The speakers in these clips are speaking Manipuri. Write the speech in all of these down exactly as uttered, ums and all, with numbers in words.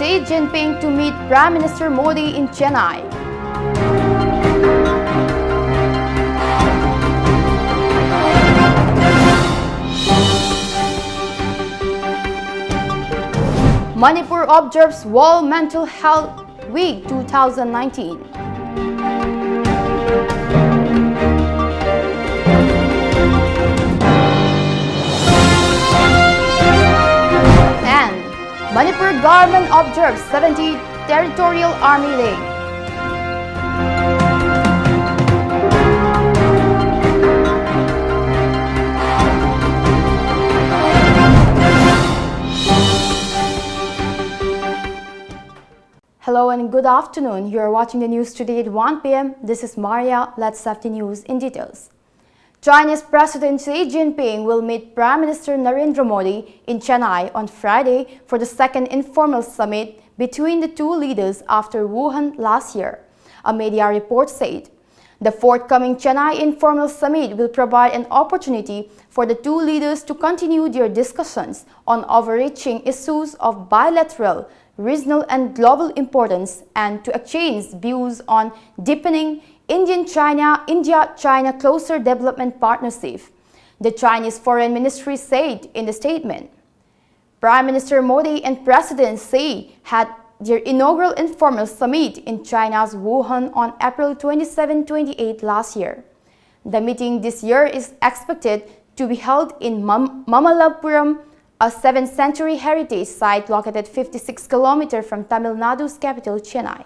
Xi Jinping to meet Prime Minister Modi in Chennai. Manipur observes World Mental Health Week two thousand nineteen. And Manipur government observes seventy Territorial Army Day. Hello and good afternoon. You are watching the news today at one p m. This is Maria. Let's have the news in details. Chinese President Xi Jinping will meet Prime Minister Narendra Modi in Chennai on Friday for the second informal summit between the two leaders after Wuhan last year, a media report said. The forthcoming Chennai informal summit will provide an opportunity for the two leaders to continue their discussions on overarching issues of bilateral, regional, and global importance and to exchange views on deepening Indian China, India China closer development partnership, the Chinese Foreign Ministry said in the statement. Prime Minister Modi and President Xi had their inaugural informal summit in China's Wuhan on April twenty-seven twenty-eight last year. The meeting this year is expected to be held in Mam- Mamallapuram, a seventh century heritage site located fifty-six kilometers from Tamil Nadu's capital, Chennai.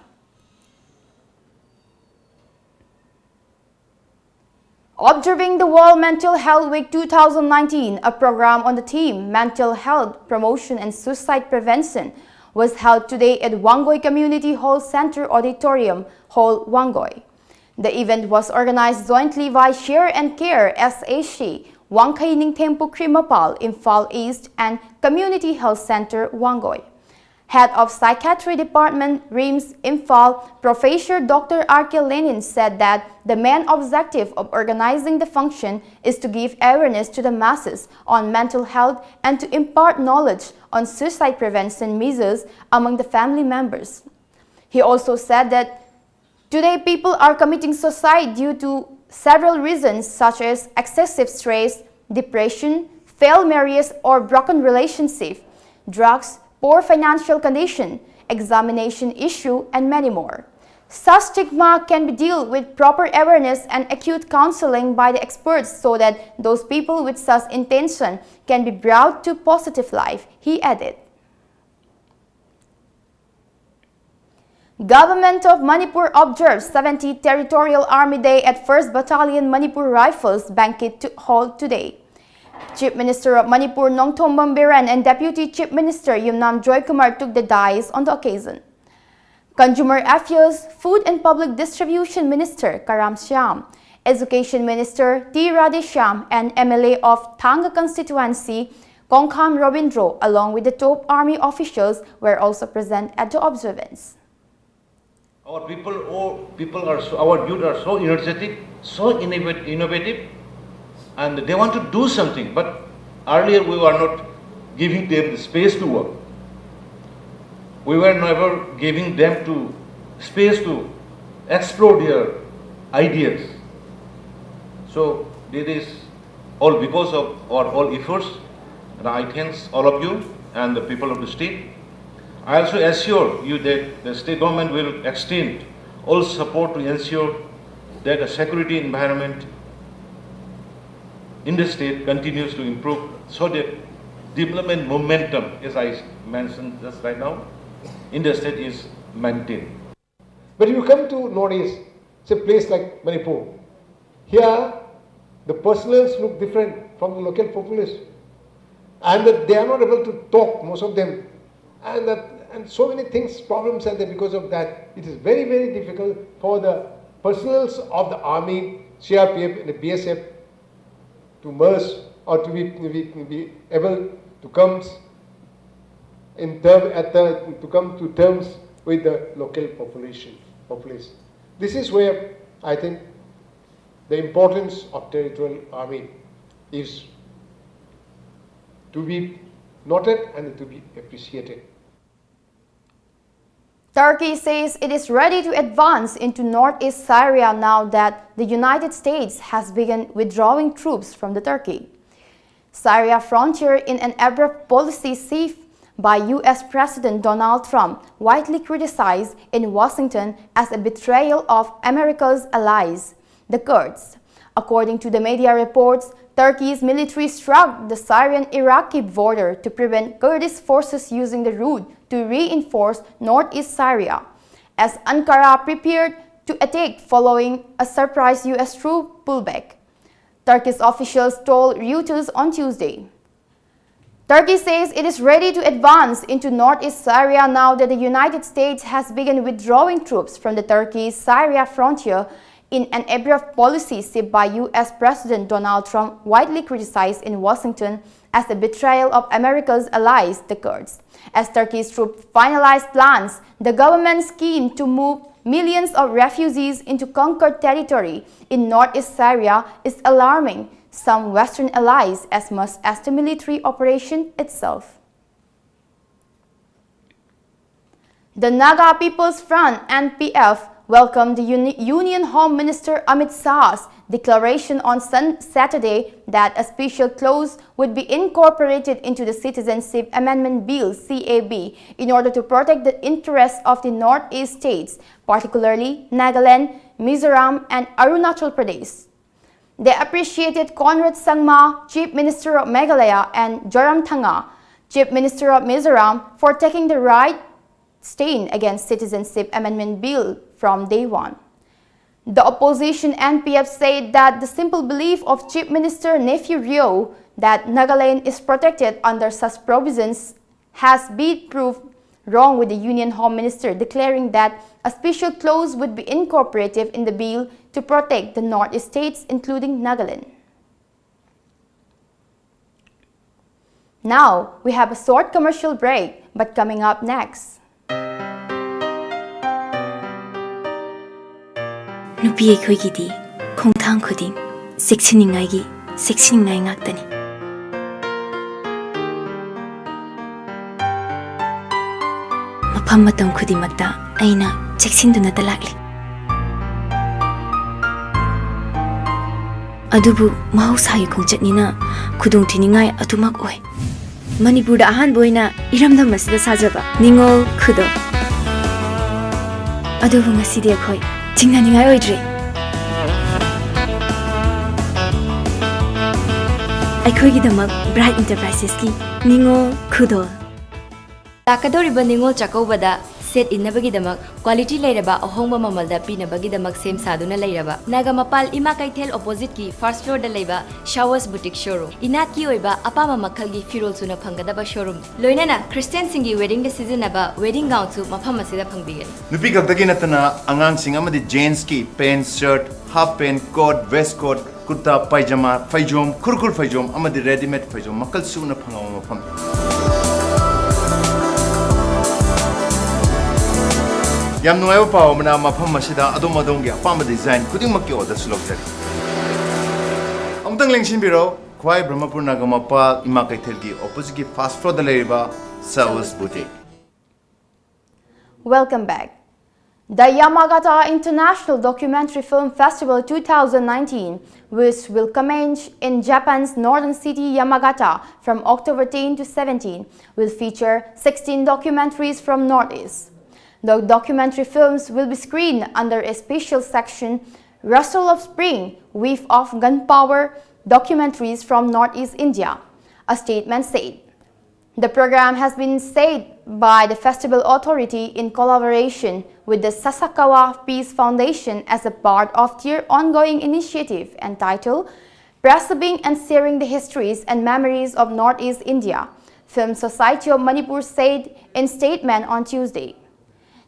Observing the World Mental Health Week two thousand nineteen, a program on the theme Mental Health Promotion and Suicide Prevention was held today at Wangoi Community Hall Center Auditorium Hall, Wangoi. The event was organized jointly by Share and Care S A C, Wangkhei Ningtheng Pukri Mapal, Imphal East, and Community Health Center, Wangoi. Head of Psychiatry Department, RIMS Imphal, Professor Doctor R K Lenin said that the main objective of organizing the function is to give awareness to the masses on mental health and to impart knowledge on suicide prevention measures among the family members. He also said that today people are committing suicide due to several reasons such as excessive stress, depression, failed marriage or broken relationship, drugs, poor financial condition, examination issue, and many more. Such stigma can be dealt with proper awareness and acute counseling by the experts so that those people with such intention can be brought to positive life, he added. Government of Manipur observes seventieth Territorial Army Day at first Battalion Manipur Rifles Banquet Hall today. Chief Minister of Manipur Nongthombam Biren and Deputy Chief Minister Yumnam Joykumar took the dais on the occasion. Consumer Affairs, Food and Public Distribution Minister Karam Shyam, Education Minister T Radheshyam and M L A of Thanga constituency Kongkham Robindro along with the top army officials were also present at the observance. Our people, oh, people are so, our youth are so energetic, so innovative, and they want to do something. But earlier we were not giving them the space to work. We were never giving them to space to explore their ideas. So it is all because of our all efforts, and I thanks all of you and the people of the state. I also assure you that the state government will extend all support to ensure that the security environment in the state continues to improve so that development momentum, as I mentioned just right now, in the state is maintained. But you come to Northeast, it's a place like Manipur. Here, the personnels look different from the local populace. And that they are not able to talk, most of them. And that and so many things, problems are there because of that. It is very, very difficult for the personnels of the army, C R P F and the B S F to merge or to be, be, be able to come in term, at the, to come to terms with the local population, population. This is where I think the importance of territorial army is to be noted and to be appreciated. Turkey says it is ready to advance into northeast Syria now that the United States has begun withdrawing troops from the Turkey Syria frontier in an abrupt policy seen by U S President Donald Trump, widely criticized in Washington as a betrayal of America's allies, the Kurds. According to the media reports, Turkey's military struck the Syrian-Iraqi border to prevent Kurdish forces using the route to reinforce northeast Syria, as Ankara prepared to attack following a surprise U S troop pullback, Turkish officials told Reuters on Tuesday. Turkey says it is ready to advance into northeast Syria now that the United States has begun withdrawing troops from the Turkey-Syria frontier in an abrupt policy seen by U S President Donald Trump, widely criticized in Washington as a betrayal of America's allies, the Kurds. As Turkey's troops finalize plans, the government's scheme to move millions of refugees into conquered territory in northeast Syria is alarming some Western allies as much as the military operation itself. The Naga People's Front, N P F, welcomed the Uni- Union Home Minister Amit Shah's declaration on Sun- Saturday that a special clause would be incorporated into the Citizenship Amendment Bill, C A B, in order to protect the interests of the Northeast states, particularly Nagaland, Mizoram, and Arunachal Pradesh. They appreciated Conrad Sangma, Chief Minister of Meghalaya, and Zoramthanga, Chief Minister of Mizoram, for taking the right stand against Citizenship Amendment Bill from day one. The opposition N P F said that the simple belief of Chief Minister Neiphiu Rio that Nagaland is protected under such provisions has been proved wrong, with the Union Home Minister declaring that a special clause would be incorporated in the bill to protect the North states, including Nagaland. Now, we have a short commercial break, but coming up next. ꯅꯨꯄꯤ ꯑꯩꯈꯣꯏꯒꯤꯗꯤ ꯈꯣꯡꯊꯥꯡ ꯈꯨꯗꯤꯡ ꯆꯦꯛꯁꯤꯟꯅꯤꯡꯉꯥꯏꯒꯤ ꯆꯦꯛꯁꯤꯟꯅꯤꯡꯉꯥꯏ ꯉꯥꯛꯇꯅꯤ꯫ ꯃꯐꯝ ꯃꯇꯝ ꯈꯨꯗꯤꯡꯃꯛꯇ ꯑꯩꯅ ꯆꯦꯛꯁꯤꯟꯗꯨꯅꯇ ꯂꯥꯛꯂꯤ꯫ ꯑꯗꯨꯕꯨ ꯃꯍꯧꯁꯥꯒꯤ ꯈꯣꯡꯆꯠꯅꯤꯅ ꯈꯨꯗꯣꯡꯊꯤꯅꯤꯡꯉꯥꯏ ꯑꯗꯨꯃꯛ ꯑꯣꯏ꯫ ꯃꯅꯤꯄꯨꯔꯗ ꯑꯍꯥꯟꯕ ꯑꯣꯏꯅ ꯏꯔꯝꯗꯝ ꯑꯁꯤꯗ ꯁꯥꯖꯕ ꯅꯤꯉꯣꯜ ꯈꯨꯗꯣꯜ꯫ ꯑꯗꯨꯕꯨ ꯉꯁꯤꯗꯤ ꯑꯩꯈꯣꯏ ꯆꯤꯡꯅꯅꯤꯡꯉꯥꯏ ꯑꯣꯏꯗ꯭ꯔꯦ꯫ ꯑꯩꯈꯣꯏꯒꯤꯗꯃꯛ ꯕ꯭ꯔꯥꯏꯠ ꯏꯟꯇꯔꯄ꯭ꯔꯥꯏꯁꯦꯁꯀꯤ ꯅꯤꯉꯣꯜ ꯈꯨꯗꯣꯜ꯫ ꯂꯥꯛꯀꯗꯧꯔꯤꯕ ꯅꯤꯉꯣꯜ ꯆꯥꯛꯀꯧꯕꯗ ꯁꯦꯠ ꯏꯟꯅꯕꯒꯤꯗꯃꯛ ꯀ꯭ꯋꯥꯂꯤꯇꯤ ꯂꯩꯔꯕ ꯑꯍꯣꯡꯕ ꯃꯃꯜꯗ ꯄꯤꯅꯕꯒꯤꯗꯃꯛ ꯁꯦꯝ ꯁꯥꯗꯨꯅ ꯂꯩꯔꯕ ꯅꯥꯒꯥꯃꯄꯥꯜ ꯏꯃꯥ ꯀꯩꯊꯦꯜ ꯑꯣꯄꯣꯖꯤꯠꯀꯤ ꯐꯥꯔꯁ ꯐ꯭ꯂꯣꯔꯗ ꯂꯩꯕ ꯁꯥꯋꯁ ꯕꯨꯇꯤꯛ ꯁꯣꯔꯨꯝ꯫ ꯏꯅꯥꯠꯀꯤ ꯑꯣꯏꯕ ꯑꯄꯥꯝꯕ ꯃꯈꯜꯒꯤ ꯐꯤꯔꯣꯜ ꯁꯨꯅ ꯐꯪꯒꯗꯕ ꯁꯣꯔꯨꯝ, ꯂꯣꯏꯅꯅ ꯈ꯭ꯔꯤꯁꯇꯤꯌꯥꯟꯁꯤꯡꯒꯤ ꯋꯦꯗꯤꯡꯗ ꯁꯤꯖꯤꯟꯅꯕ ꯋꯦꯗꯤꯡ ꯒꯥꯎꯟꯁꯨ ꯃꯐꯝ ꯑꯁꯤꯗ ꯐꯪꯕꯤꯒꯅꯤ꯫ ꯅꯨꯄꯤ ꯈꯛꯇꯒꯤ ꯅꯠꯇꯅ ꯑꯉꯥꯡꯁꯤꯡ ꯑꯃꯗꯤ ꯖꯦꯟꯁꯀꯤ pant, shirt, half pant, coat, waist coat, kurta, pyjama, ꯐꯩꯖꯣꯝ, ꯈꯨꯔꯈꯨꯜ ꯐꯩꯖꯣꯝ ꯑꯃꯗꯤ ꯔꯦꯗꯤꯃꯦꯗ ꯐꯩꯖꯣꯝ ꯃꯈꯜ ꯁꯨꯅ ꯐꯪꯕ ꯃꯐꯝꯅꯤ꯫ ꯌꯥꯝ ꯅꯨꯡꯉꯥꯏꯕ ꯄꯥꯎ ꯑꯃꯅ, ꯃꯐꯝ ꯑꯁꯤꯗ ꯑꯗꯣꯝ ꯑꯗꯣꯝꯒꯤ ꯑꯄꯥꯝꯕ ꯗꯤꯖꯥꯏꯟ ꯈꯨꯗꯤꯡꯃꯛꯀꯤ ꯑꯣꯔꯗꯔꯁꯨ ꯂꯧꯖꯔꯤ꯫ ꯑꯃꯨꯛꯇꯪ ꯂꯦꯡꯁꯤꯟꯕꯤꯔꯣ, ꯈ꯭ꯋꯥꯏ ꯕ꯭ꯔꯍꯃꯄꯨꯔ ꯅꯥꯒꯥꯃꯄꯥꯜ ꯏꯃꯥ ꯀꯩꯊꯦꯜꯒꯤ ꯑꯣꯄꯣꯖꯤꯠꯀꯤ ꯐꯥꯔꯁ ꯐ꯭ꯂꯣꯔꯗ ꯂꯩꯔꯤꯕ ꯁꯥꯋꯁ boutique. Welcome back. The Yamagata International Documentary Film Festival two thousand nineteen, which will commence in Japan's northern city Yamagata from October ten to seventeen, will feature sixteen documentaries from Northeast. The documentary films will be screened under a special section, Rustle of Spring, Wave of Gunpowder, Documentaries from Northeast India, a statement said. The program has been said by the festival authority in collaboration with the Sasakawa Peace Foundation as a part of their ongoing initiative entitled Preserving and Sharing the Histories and Memories of Northeast India, Film Society of Manipur said in statement on Tuesday.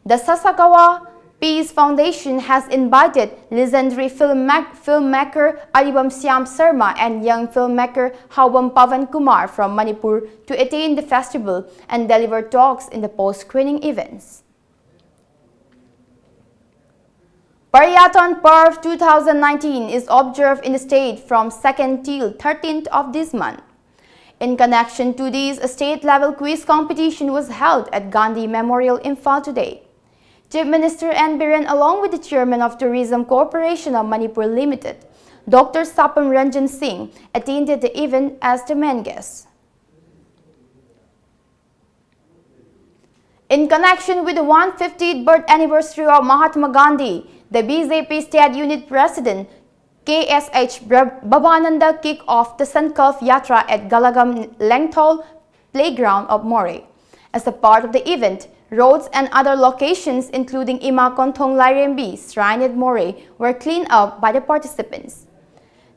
The Sasakawa Peace Foundation has invited legendary film mac- filmmaker Aribam Shyam Sharma and young filmmaker Haobam Pawan Kumar from Manipur to attend the festival and deliver talks in the post-screening events. Paryatan Parv two thousand nineteen is observed in the state from second till thirteenth of this month. In connection to this, a state-level quiz competition was held at Gandhi Memorial, Imphal today. Chief Minister N Biren, along with the Chairman of Tourism Corporation of Manipur Limited, Doctor Sapam Ranjan Singh, attended the event as the main guest. In connection with the one hundred fiftieth birth anniversary of Mahatma Gandhi, the B J P State Unit President K S H Bra- Bhabananda kicked off the Sankalp Yatra at Galagam Lengthol playground of Moreh. As a part of the event, roads and other locations including Ima Konthong Lairembi Shrine at Moreh were cleaned up by the participants.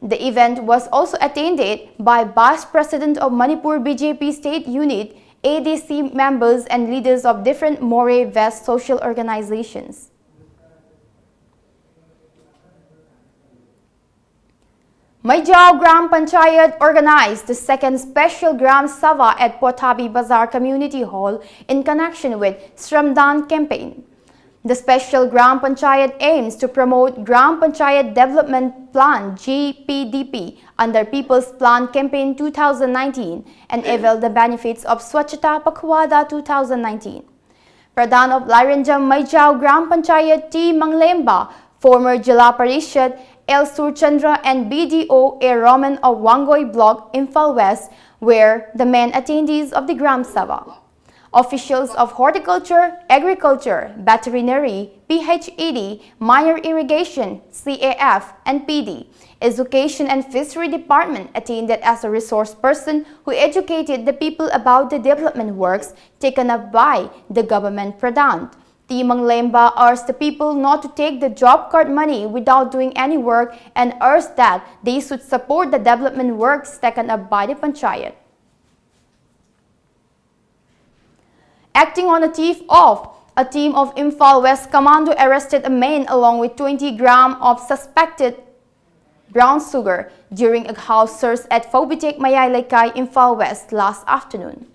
The event was also attended by Vice President of Manipur B J P State Unit, A D C members and leaders of different Moreh West social organizations. Meijao Gram Panchayat organized the second special Gram Sabha at Pathabi Bazar Community Hall in connection with Shramdan campaign. The special Gram Panchayat aims to promote Gram Panchayat Development Plan, G P D P, under People's Plan Campaign two thousand nineteen and avail the benefits of Swachhata Pakhwada two thousand nineteen. Pradhan of Lairenjam Meijao Gram Panchayat T Manglemba, former Jila Parishad L Surchandra and B D O A Roman of Wangoi Block, Imphal West, were the main attendees of the Gram Sabha. Officials of horticulture, agriculture, veterinary, P H E D, minor irrigation, C A F, and P D, education and fishery department attended as a resource person who educated the people about the development works taken up by the government. Pradhan T Manglemba urged the people not to take the job card money without doing any work and urged that they should support the development works taken up by the Panchayat. Acting on a tip of A team of Imphal West Commando arrested a man along with twenty gram of suspected brown sugar during a house search at Phobitek Mayai Lekai, Imphal West, last afternoon.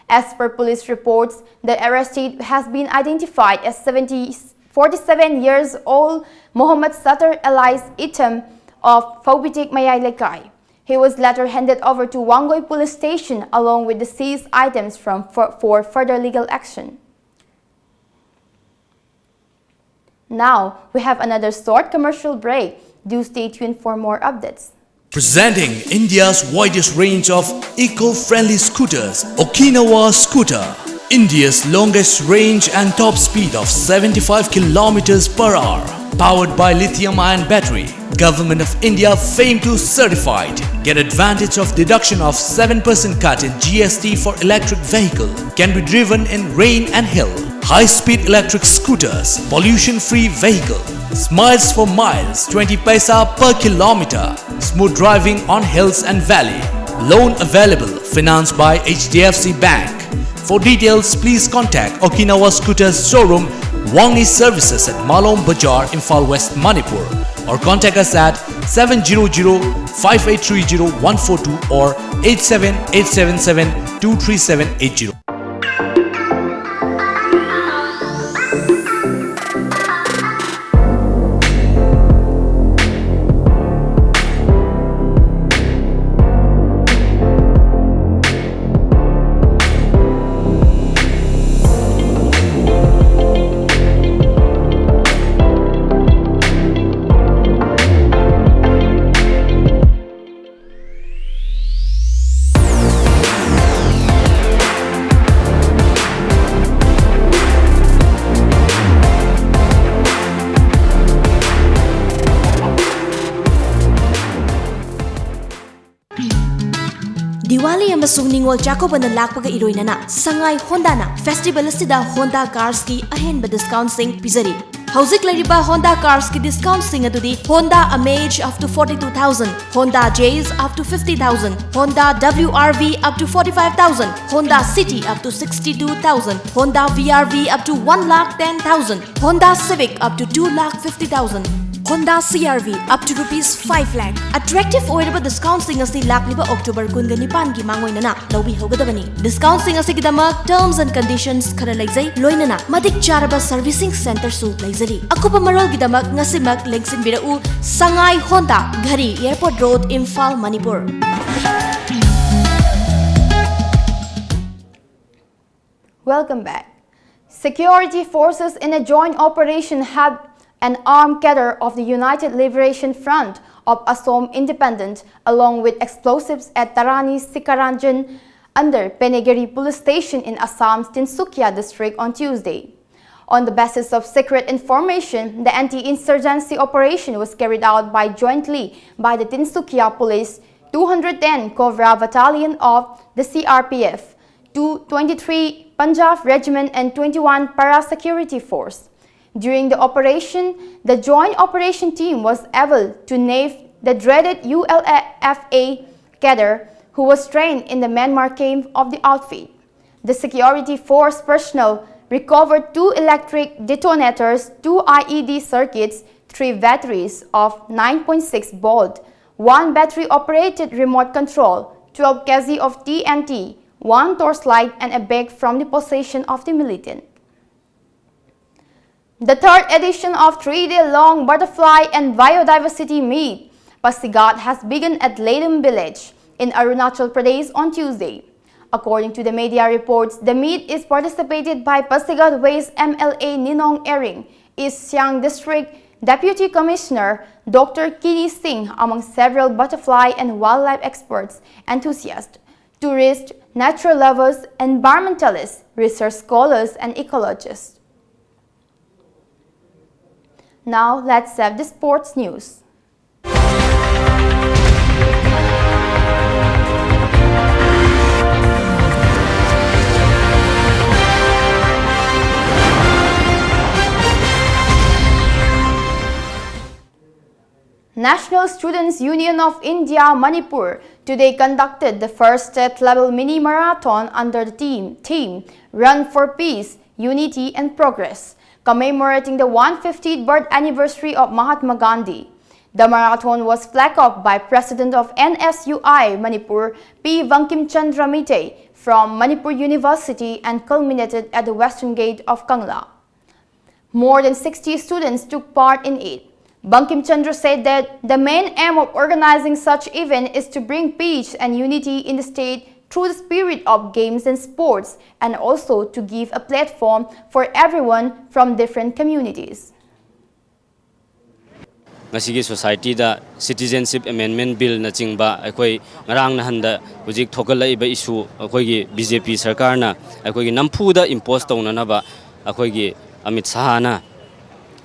As per police reports, the arrestee has been identified as seventy, forty-seven years old Mohammad Sattar alias Itam of Phobitek Mayai Lekai. He was later handed over to Wangoi Police Station along with the seized items from, for, for further legal action. Now, we have another short commercial break. Do stay tuned for more updates. Presenting India's widest range of eco-friendly scooters, Okinawa Scooter. India's longest range and top speed of seventy-five kilometers per hour. Powered by lithium-ion battery. Government of India fame to certified. Get advantage of deduction of seven percent cut in G S T for electric vehicle. Can be driven in rain and hill. High-speed electric scooters, pollution-free vehicle. Smiles for miles, twenty paisa per kilometer. Smooth driving on hills and valley. Loan available, financed by H D F C Bank. For details, please contact Okinawa Scooters showroom, Wangi Services at Malom Bazaar, Imphal West, Manipur, or contact us at seven zero zero five eight three zero one four two or eight seven eight seven seven two three seven eight zero. Diwali ꯑꯃꯁꯨꯡ ꯅꯤꯉꯣꯜ ꯆꯥꯛꯀꯧꯕꯅ ꯂꯥꯛꯄꯒ ꯏꯔꯣꯏꯅꯅ ꯁꯉꯥꯏ ꯍꯣꯟꯗꯥꯅ ꯐꯦꯁꯇꯤꯚꯦꯜ ꯑꯁꯤꯗ ꯍꯣꯟꯗꯥ ꯀꯥꯔꯁꯀꯤ ꯑꯍꯦꯟꯕ ꯗꯤꯁꯀꯥꯎꯟꯠꯁꯤꯡ ꯄꯤꯖꯔꯤ꯫ ꯍꯧꯖꯤꯛ ꯂꯩꯔꯤꯕ ꯍꯣꯟꯗꯥ ꯀꯥꯔꯁꯀꯤ ꯗꯤꯁꯀꯥꯎꯟꯠꯁꯤꯡ ꯑꯗꯨꯗꯤ Honda Amaze up to forty two thousand, Honda Jazz up to fifty thousand, Honda W R V up to forty five thousand, Honda City up to sixty two thousand, Honda V R V up to one lakh ten thousand, Honda Civic up to two lakh fifty thousand, Honda C R V up to rupees five lakh꯫ Attractive ꯑꯣꯏꯔꯕ ꯗꯤꯁꯀꯥꯎꯟꯠꯁꯤꯡ ꯑꯁꯤ ꯂꯥꯛꯂꯤꯕ ꯑꯣꯛꯇꯣꯕꯔ ꯀꯨꯟꯒ ꯅꯤꯄꯥꯟꯒꯤ ꯃꯥꯡꯑꯣꯏꯅꯅ ꯂꯧꯕꯤꯍꯧꯒꯗꯕꯅꯤ꯫ ꯗꯤꯁꯀꯥꯎꯟꯠꯁꯤꯡ ꯑꯁꯤꯒꯤꯗꯃꯛ terms and conditions ꯈꯔ ꯂꯩꯖꯩ, ꯂꯣꯏꯅꯅ ꯃꯇꯤꯛ ꯆꯥꯔꯕ servicing centreꯁꯨ ꯂꯩꯖꯔꯤ꯫ ꯑꯀꯨꯞꯄ ꯃꯔꯣꯜꯒꯤꯗꯃꯛ ꯉꯁꯤꯃꯛ ꯂꯦꯡꯁꯤꯟꯕꯤꯔꯛꯎ꯫ ꯁꯉꯥꯏ Honda, ꯘꯔꯤ, Airport Road, Imphal, Manipur꯫ Welcome back. Security forces in a joint operation have an armed cadre of the United Liberation Front of Assam Independent along with explosives at Tarani Sikaranjan under Penegiri Police Station in Assam's Tinsukia district on Tuesday. On the basis of secret information, the anti-insurgency operation was carried out by jointly by the Tinsukia Police, two hundred ten Cobra Battalion of the C R P F, two twenty-three Punjab Regiment and twenty-one Para Security Force. During the operation, the Joint Operation Team was able to nab the dreaded U L F A cadre who was trained in the Myanmar camp of the outfit. The security force personnel recovered two electric detonators, two I E D circuits, three batteries of nine point six volt, one battery-operated remote control, twelve K G of T N T, one torchlight and a bag from the possession of the militant. The third edition of three-day-long Butterfly and Biodiversity Meet, Pasighat, has begun at Ledum village in Arunachal Pradesh on Tuesday. According to the media reports, the meet is participated by Pasighat West M L A Ninong Ering, East Siang District Deputy Commissioner Doctor Kini Singh, among several butterfly and wildlife experts, enthusiasts, tourists, nature lovers, environmentalists, research scholars, and ecologists. Now, let's have the sports news. National Students Union of India Manipur today conducted the first state-level mini marathon under the theme, theme Run for Peace, Unity and Progress, commemorating the one hundred fiftieth birth anniversary of Mahatma Gandhi. The marathon was flagged off by President of N S U I Manipur, P Bankim Chandra Meitei, from Manipur University and culminated at the western gate of Kangla. More than sixty students took part in it. Bankim Chandra said that the main aim of organizing such event is to bring peace and unity in the state through the spirit of games and sports, and also to give a platform for everyone from different communities. ꯉꯁꯤꯒꯤ ꯁꯣꯁꯥꯏꯇꯤꯗ ꯁꯤꯇꯤꯖꯦꯟꯁꯤꯞ ꯑꯦꯃꯦꯟꯃꯦꯟ ꯕꯤꯜꯅꯆꯤꯡꯕ ꯑꯩꯈꯣꯏ ꯉꯔꯥꯡ ꯅꯍꯥꯟꯗ ꯍꯧꯖꯤꯛ ꯊꯣꯛꯒꯠꯂꯛꯏꯕ ꯏꯁꯨ ꯑꯩꯈꯣꯏꯒꯤ ꯕꯤ ꯖꯦ ꯄꯤ ꯁꯔꯀꯥꯔꯅ ꯑꯩꯈꯣꯏꯒꯤ ꯅꯝꯐꯨꯗ ꯏꯝꯄꯣꯁ ꯇꯧꯅꯅꯕ ꯑꯩꯈꯣꯏꯒꯤ ꯑꯃꯤꯠ ꯁꯍꯥꯅ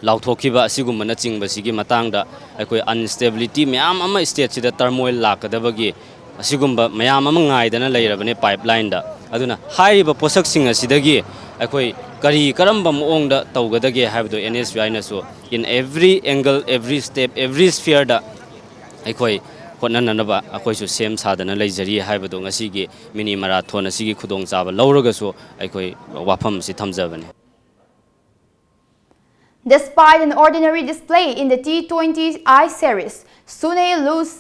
ꯂꯥꯎꯊꯣꯛꯈꯤꯕ ꯑꯁꯤꯒꯨꯝꯕꯅꯆꯤꯡꯕꯁꯤꯒꯤ ꯃꯇꯥꯡꯗ ꯑꯩꯈꯣꯏ ꯑꯟꯁꯇꯦꯕꯤꯂꯤꯇꯤ ꯃꯌꯥꯝ ꯑꯃ ꯁ꯭ꯇꯦꯠꯁꯤꯗ ꯇꯔꯃꯣꯏꯜ ꯂꯥꯛꯀꯗꯕꯒꯤ ꯑꯁꯤꯒꯨꯝꯕ ꯃꯌꯥꯝ ꯑꯃ ꯉꯥꯏꯗꯅ ꯂꯩꯔꯕꯅꯦ ꯄꯥꯏꯞꯂꯥꯏꯟꯗ꯫ ꯑꯗꯨꯅ ꯍꯥꯏꯔꯤꯕ ꯄꯣꯠꯁꯛꯁꯤꯡ ꯑꯁꯤꯗꯒꯤ ꯑꯩꯈꯣꯏ ꯀꯔꯤ ꯀꯔꯝꯕ ꯃꯑꯣꯡꯗ ꯇꯧꯒꯗꯒꯦ ꯍꯥꯏꯕꯗꯨ ꯑꯦꯟ ꯑꯦꯁ ꯌꯨ ꯑꯥꯏꯅꯁꯨ in every angle, every step, every sphereꯗ ꯑꯩꯈꯣꯏ ꯍꯣꯠꯅꯅꯅꯕ ꯑꯩꯈꯣꯏꯁꯨ ꯁꯦꯝ ꯁꯥꯗꯅ ꯂꯩꯖꯔꯤ ꯍꯥꯏꯕꯗꯨ ꯉꯁꯤꯒꯤ ꯃꯤꯅꯤ ꯃꯔꯥꯊꯣꯟ ꯑꯁꯤꯒꯤ ꯈꯨꯗꯣꯡꯆꯥꯕ ꯂꯧꯔꯒꯁꯨ ꯑꯩꯈꯣꯏ ꯋꯥꯐꯝ ꯑꯁꯤ ꯊꯝꯖꯕꯅꯤ꯫ Despite an ordinary display in the T twenty I series, Sune Lu's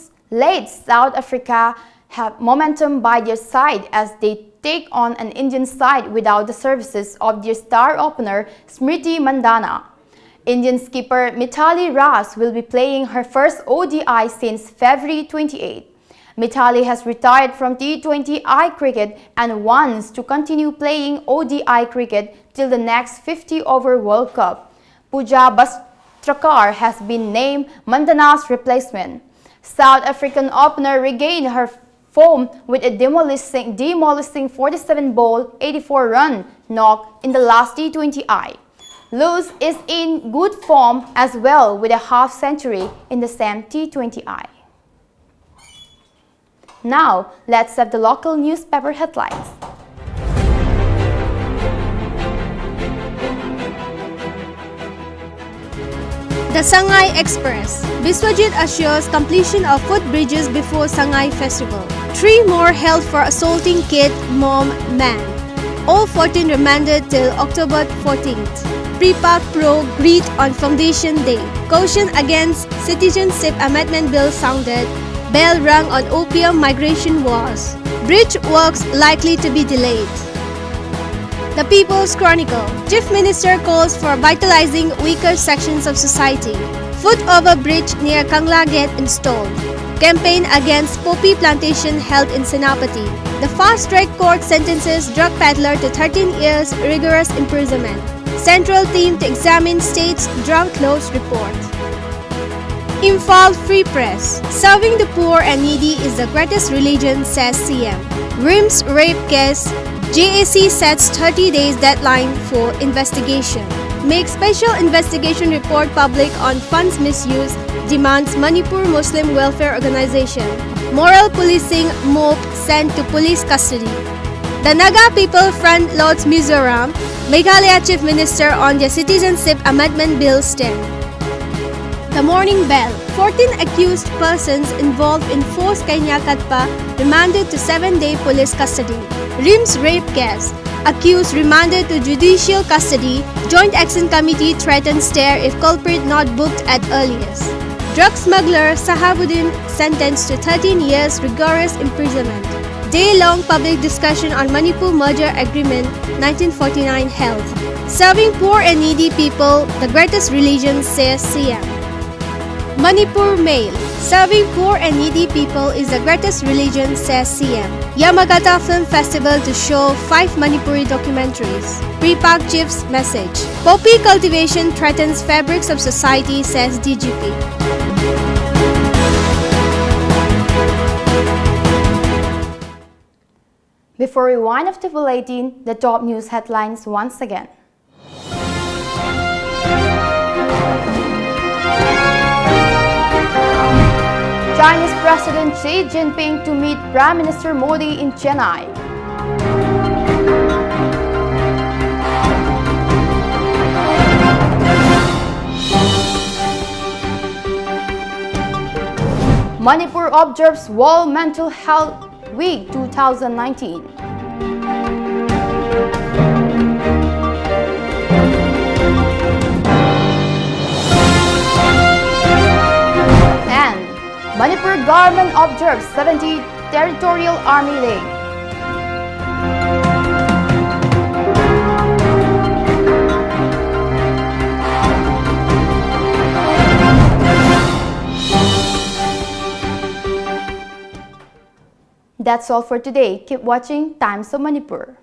late South Africa have momentum by their side as they take on an Indian side without the services of their star opener Smriti Mandhana. Indian skipper Mithali Raj will be playing her first O D I since February twenty-eighth. Mithali has retired from T twenty I cricket and wants to continue playing O D I cricket till the next fifty over World Cup. Pooja Bhattacharya has been named Mandhana's replacement. South African opener regained her form with a demolishing, demolishing forty-seven ball, eighty-four run knock in the last T twenty I. Luz is in good form as well with a half century in the same T twenty I. Now, let's have the local newspaper headlines. The Sangai Express. Biswajit assures completion of footbridges before Sangai Festival. Three more held for assaulting kid, mom, man. All fourteen remanded till October fourteenth. Pre-Pak Pro greet on Foundation Day. Caution against Citizenship Amendment Bill sounded. Bell rung on opium migration wars. Bridge works likely to be delayed. The People's Chronicle. Chief Minister calls for vitalizing weaker sections of society. Foot over bridge near Kangla Gate installed. Campaign against poppy plantation held in Senapati. The fast track court sentences drug peddler to thirteen years rigorous imprisonment. Central team to examine state's drug laws report. Imphal Free Press. Serving the poor and needy is the greatest religion, says C M. RIMS rape case. J A C sets thirty days deadline for investigation. Make special investigation report public on funds misuse, demands Manipur Muslim Welfare Organization. Moral policing, mob sent to police custody. The Naga People Front launches Mizoram, Meghalaya Chief Minister on the Citizenship Amendment Bill stand. The Morning Bell. fourteen accused persons involved in forced Kenya Katpa remanded to seven-day police custody. RIMS rape case. Accused remanded to judicial custody. Joint Action Committee threatens tear if culprit not booked at earliest. Drug smuggler Sahabuddin sentenced to thirteen years rigorous imprisonment. Day-long public discussion on Manipur Merger Agreement nineteen forty-nine held. Serving poor and needy people, the greatest religion, says C M. Manipur Mail. Serving poor and needy people is the greatest religion, says C M. Yamagata Film Festival to show five Manipuri documentaries. Pre-Pak Chief's message. Poppy cultivation threatens fabrics of society, says D G P. Before we wind up the bulletin, the top news headlines once again. Chinese President Xi Jinping to meet Prime Minister Modi in Chennai. Manipur observes World Mental Health Week two thousand nineteen. And Manipur government observes seventy Territorial Army Day. That's all for today. Keep watching Times of Manipur.